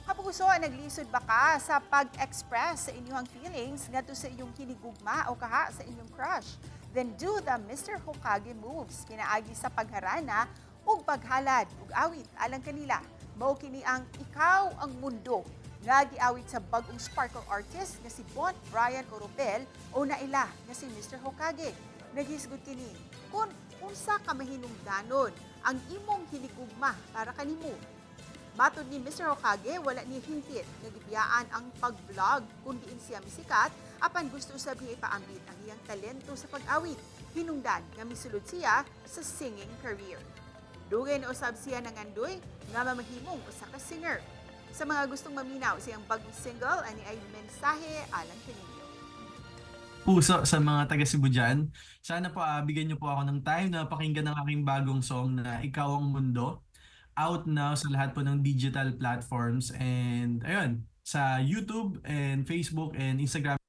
Kapuso, naglisod ba ka sa pag-express sa inyong feelings ngadto sa inyong hinigugma o kaha sa inyong crush? Then do the Mr. Hokage moves pinaagi sa pagharana ug paghalad ug awit alang kanila. Mao kini ang "Ikaw ang Mundo" nga giawit sa bag-ong sparkle artist nga si Bon Brian Oropel o naila nga si Mr. Hokage. Naghisgot kini kung unsa ka mahinungdanon ang imong hinigugma para kanimo. Matod ni Mr. Hokage, wala ni hingpit nga gibiyaan ang pag-vlog kung diin siya misikat, apan gusto usab niya ipaambit ang iyang talento sa pag-awit. Hinungdan nga misulod siya sa singing career. Dugay na usab siya nangandoy nga mamahimong usa ka singer. Sa mga gustong maminaw sa iyang bagong single, ani ay "Mensahe Alang Kaninyo." Puso sa mga taga Cebu dyan. Sana po bigyan niyo po ako ng time na pakinggan ang aking bagong song na "Ikaw ang Mundo." Out now sa lahat po ng digital platforms and ayun, sa YouTube and Facebook and Instagram.